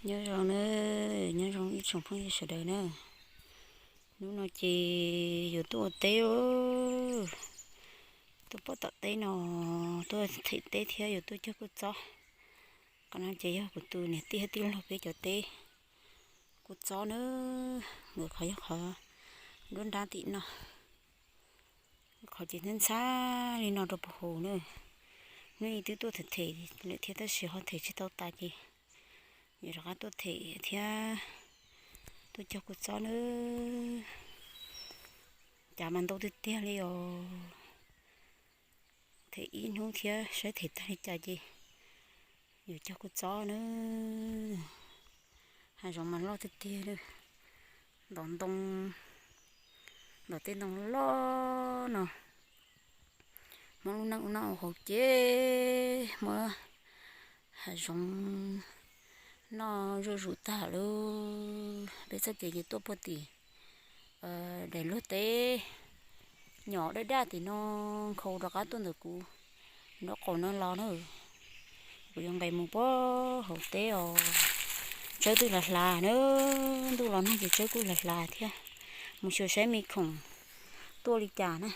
Nyob zoo na, nyob zoo ib tsoom phooj ywg sawv daws na. Hnub no ces yuav tuaj ua teb, tuaj pom tom teb no, tuaj them teb thiab yuav tuaj cog kua txob. Qhov no ces yog kuv tus niam tij thiab tij laug peb cov teb kua txob na. Nkawd qhov yog qhov nruab nrab tim no, qhov ces ntxhab ntxhab li no rau puag hauv na. Hnub ib twb tuaj them them lawm thiab tab sis ho them tsis tau tas ces yuav rov qab tuaj them thiab tuaj cog kua txob na. Cas mas ntau tiag tiag li os. Them ib hnub thiab saib them tag li cas ces yuav cog kua txob na. Hav zoov mas loj tiag tiag li. Ntov ntoo, ntov tej ntoo loj no. Hmoob lub neej ua noj ua haus ces muab hav zoov noj zuj zus tag lawm. Peb txoj kev ces tuaj puag tim daim luag teb nyom daj daj tim no, nkhaus rov qab tuaj ntawm kuv nraub qaum no los na. Kuv yuav nqes mus puag hauv teb os. Tsawb twb hlav hlav na, ntuj los nag ces tsawb kuj hlav hlav thiab. Mus xyuas saib me khoom tuaj li cas na,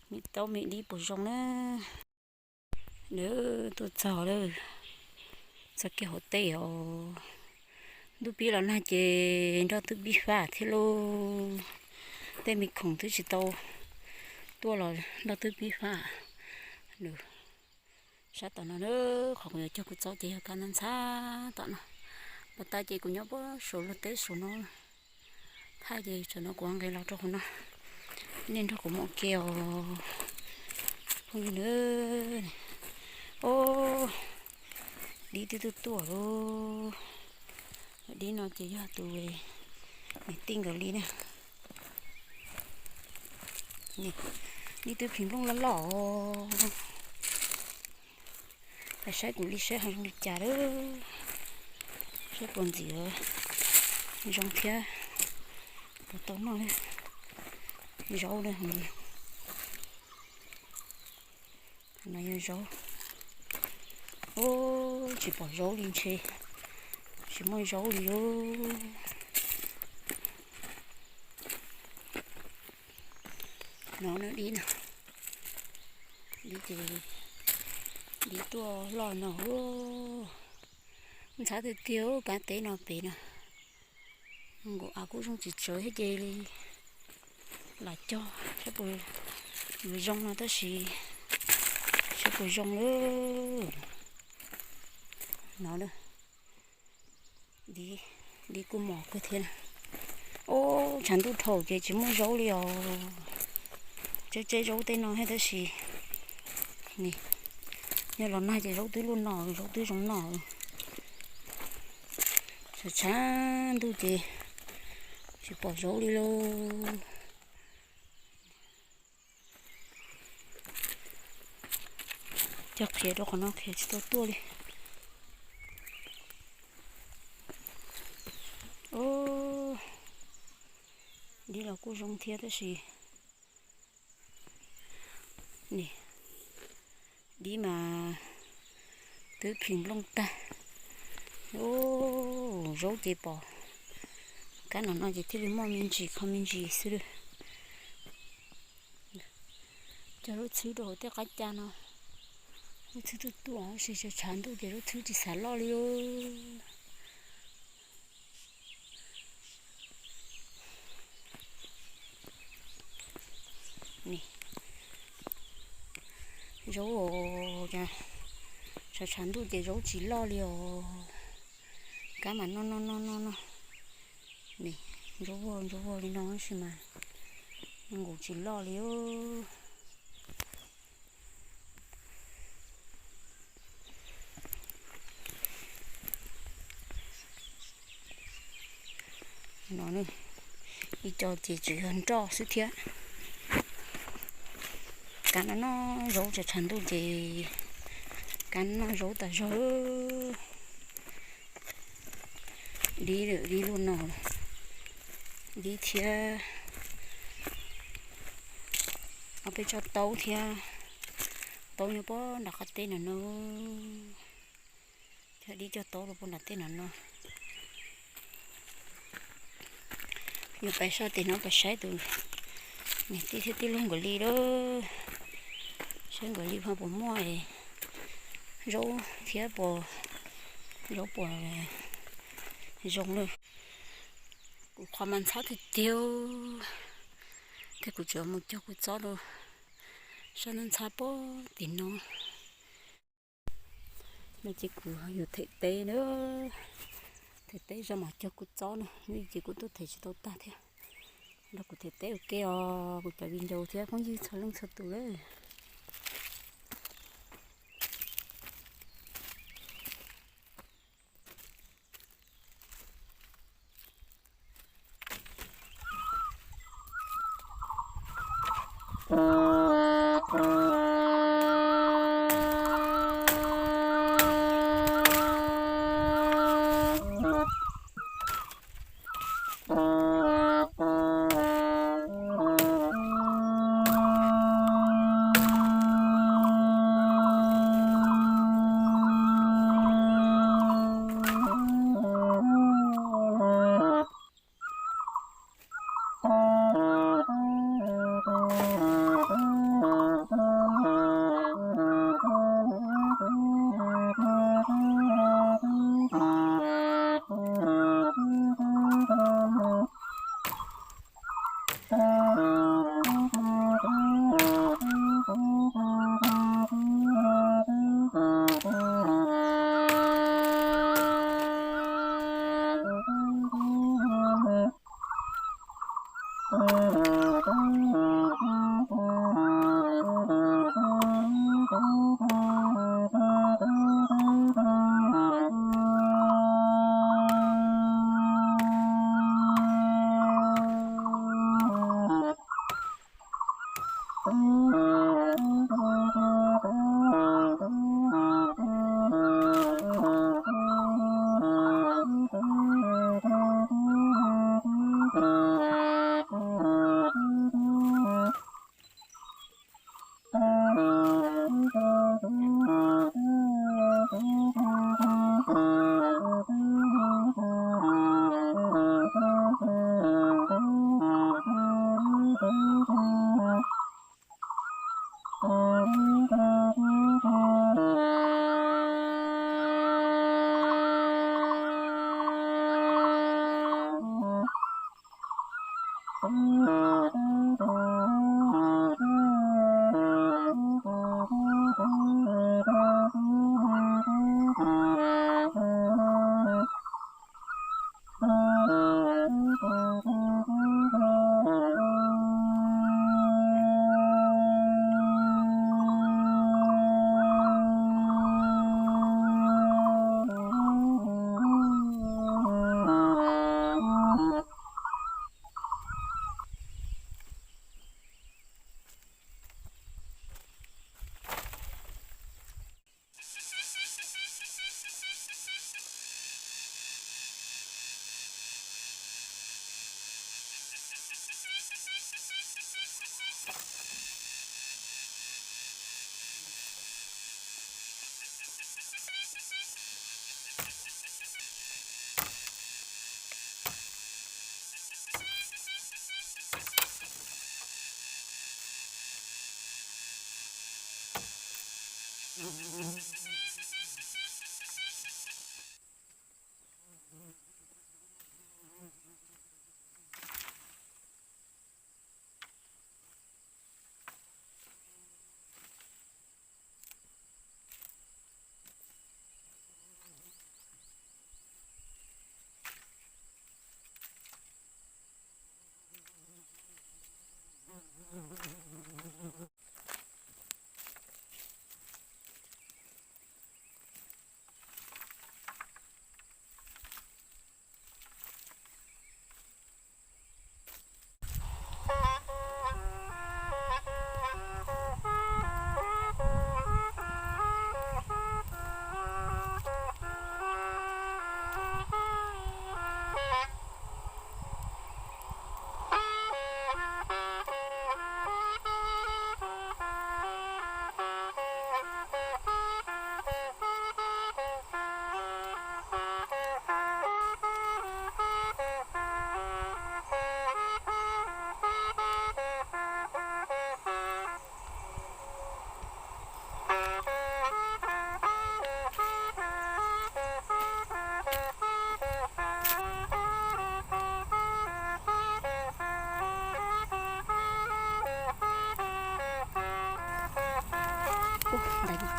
me taub me dib puas zoo na. Tuaj txog lawm, txog kiag hauv teb os. Ntuj pib los nag ces nroj twb pib faj thiab lauj. Tej me khoom twb tsis tau tuaj los nroj twb pib faj. Sab tom no, qhov kuv yuav cog kua txob ces yog kab ntxhab tom no. Pas tas ces kuv nyob puag saum luag teb saum no. Thaij ces tsam no kuv nqes los rau hauv no, nej nrog kuv mus ua ke os phooj ywg na. Os, dib twb tuaj tuaj lauj. Dib no ces yog tus niam tij nkawd li na. Dib twb phim nplooj loj loj. Saib kuv li saib ho zoo li cas lawm. Saib puas ntxim zoo thiab puas tau noj. Zaub na, no yog zaub. Ub, tsis pom zaub li ntshe, tsis muaj zaub li lauj. No dib no, dib ces dib tuaj loj no. Ntxhab tiag tiag, kab teb no pem no. Nkaus av kuj zoo tsis tsawv thiab ces li lam cog saib puas zoo no tab sis saib puas zoo lawm. No, dib kuj mos kawg thiab. Ub, tshav ntuj dhau ces tsis muaj zaub li os. Tseb tseb zaub tej no thiab tab sis nws, yog los nag ces zaub twb luaj no, zaub twb zoo no. Tshav tshav ntuj ces tsis pom zaub li lauj. Cog qhiav rau qhov no qhiav tsis tau tuaj li. Ub, dib los kuj zoo thiab tab sis dib mas twb phim nplooj tag. Ub, zaub ces pom kab no no ces thiaj li muaj me ntsis kho me ntsis xwb. Cog zaub txhwb rau hauv tej qab ca no. Zaub txhwb tuaj tuaj tab sis tshav ntuj ces zaub txhwb tsis xav loj li. Zaub, tshav tshav ntuj ces zaub tsis loj li os. Kab mas noj noj noj noj noj. Zaub vog zaub vog li no tab sis mas nkaus tsis loj li. No, ib co ces tseem yog nroj xwb thiab. Kab no noj zaub tshav tshav ntuj ces kab noj zaub tas zog. Dib lawm, dib luaj no, dib thiab. Ob peb tsob taub thiab, taub nyob puag nram qab teb no no. Dib cog taub rau puag nram tej no no. Yuav pais sab tim no pais saib tus niam tij thiab tij laug nkawd li lawm. Saib nkawd li ho puas muaj zaub thiab puas, zaub puas zoo lawm. Kuv qhov mas ntxhab tiag tiag, thiab kuv tseem mus cog kuv txob rau sab ntxhab puag tim no. No ces kuv yuav them teb na, them teb zog mas cog kuv txob no, ces kuv tuaj them tsis tau tag thiab. Nrog kuv them teb ua ke os kuv cov viv ncaus thiab phooj ywg txhua leej txhua tus lawm.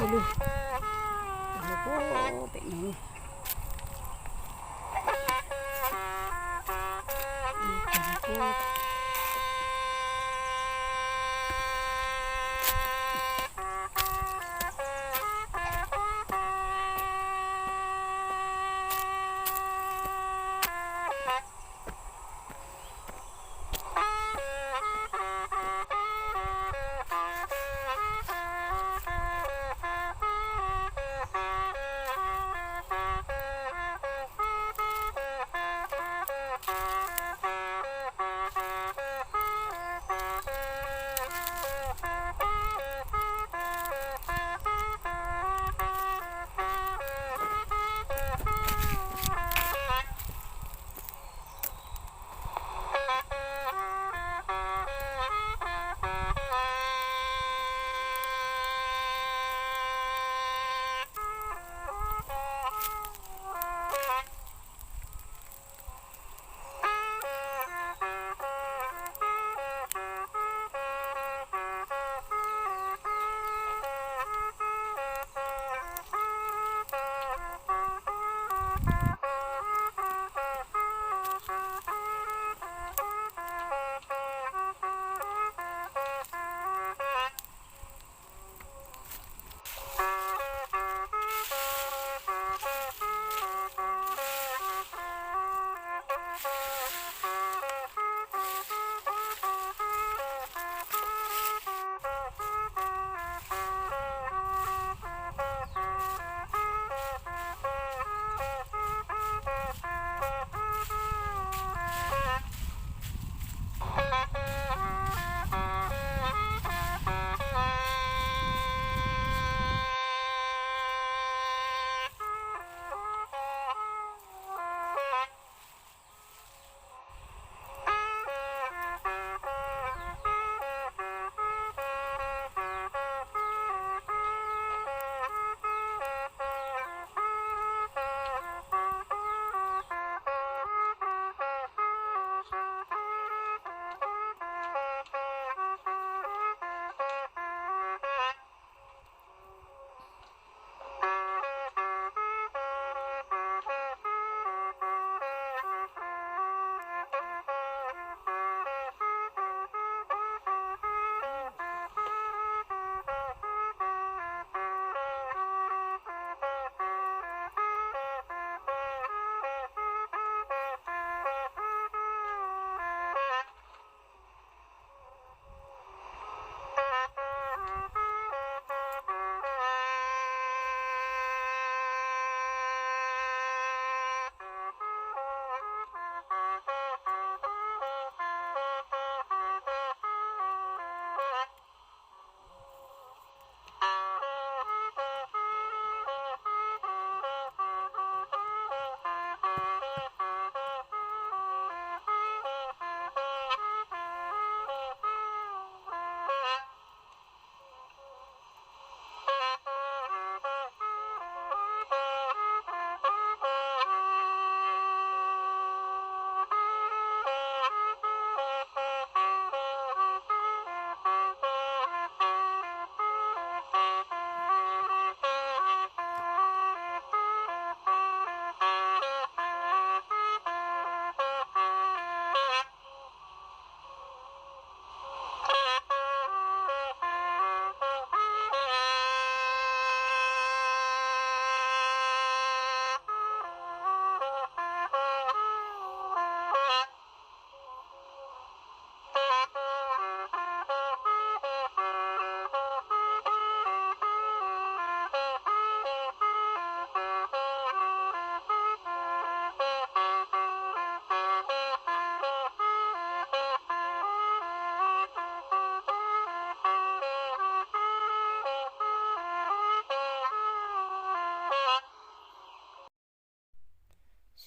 Lug, lug pem no.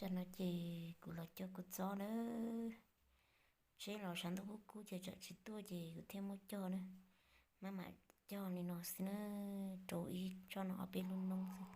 Tam no ces kuv los cog kuv txob nawb. Tsheb los sab ntuj kub kub ces tsam tsis tuaj ces kuv thiaj muab cog na. Maj mam cog li no xwb na, rau ib tsob no ob peb lub noob xwb.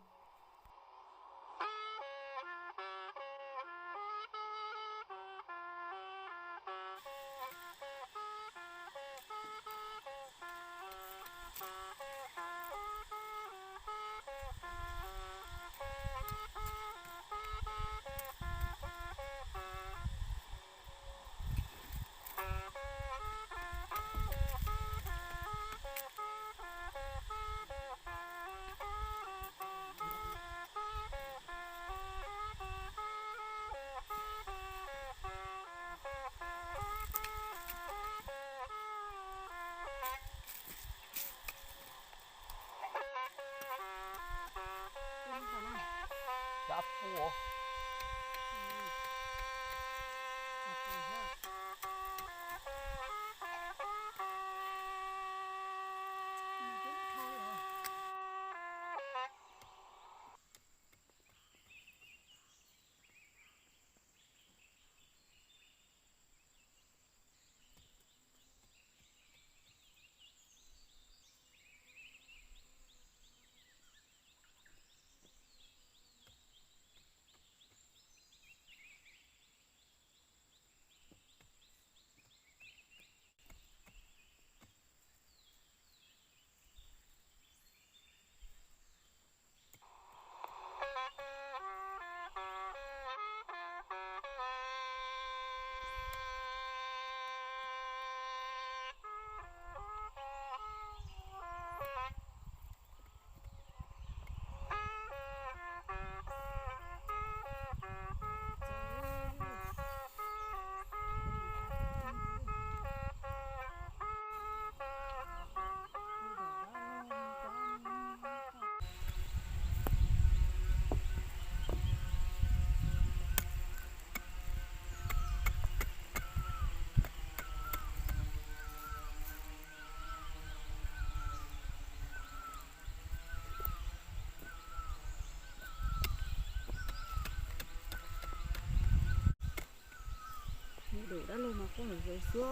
Dum dab laug mas quaj zom zaws xwb.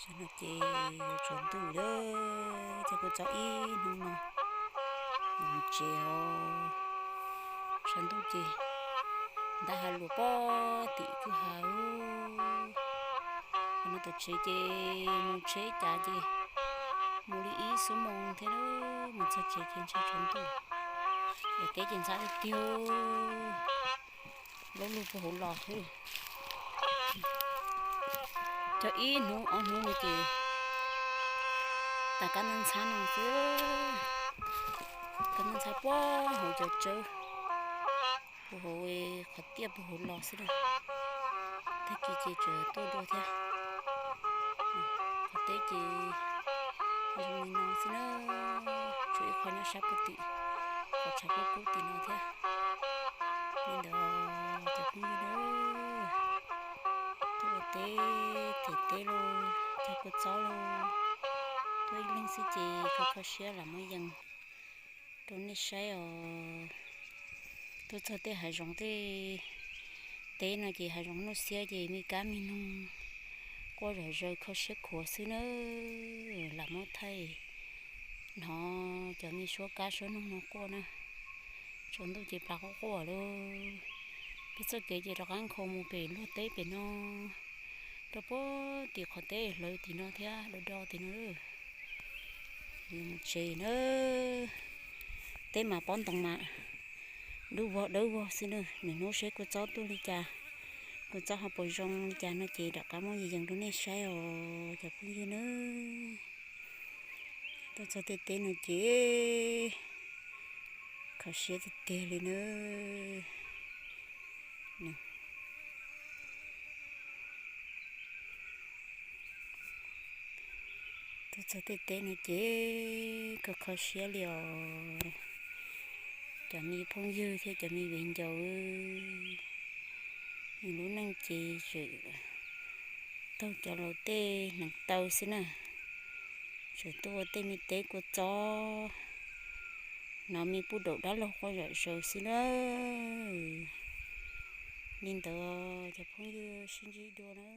Tam no ces tshav ntuj lawm, ces kuv txog ib hnub no mus tsev os. Tshav ntuj ces ntab ha luas pog tim kwj ha. Qhov no tom tsev ces mus tsheb cas ces mus li ib xuab moos thiab, mus txog tsev ces ntshe tshav ntuj. Daim teb ces ntxhab tiag tiag, lub lug puag hauv los xwb. Txog ib hnub ob hnub no ces tas kab ntxhab no xwb, kab ntxhab puag hauv cov tsawb, puag hauv qhov tiaj puag hauv los xwb na. Tag kis ces tseem tuaj dua thiab. Qhov teb ces zoo li no xwb na, tshuav ib qho nyob sab puag tim qhov tshav kub kub tim no thiab. Li ntawd cov phooj ywg na, tuaj ua teb, them teb los cog kua txob los, tuaj ib leeg xwb ces kho kho siab lam muab yees rau nej saib os. Tuaj txog tej hav zoov tej teb no ces hav zoov nuj xiab ces me kab me noog quaj zom zaws kho siab khuav xwb na, lam muab thaij hnov cov me suab kab suab noog no quaj na. Tsaus ntuj ces plas quaj quaj lauj. Peb txoj kev ces rov qab nkhaus mus pem luag teb pem no, rau puag tim qhov teb hlawv tim no thiab, do do tim no. Mus tsev na, teb mas pob ntoo mas dub vog dawb vog xwb na. Nws hnub seb kua txob tuaj li cas, kua txob ho puas zoo li cas no ces rov qab muab yees yees rau nej saib os cov phooj ywg na. Tuaj txog tej teb no ces kho siab tiag tiag li na. Tuaj txog tej teb no ces kho kho siab li os. Cov me phooj ywg thiab cov me viv ncaus, nws lub neej ces tseem taug cov laus tej hneev taw xwb na. Tseem tuaj ua tej me teb kua txob, hnov me puj daum dab laug quaj zom zaws xwb na. Li ntawd cov phooj ywg sib ntsib dua na.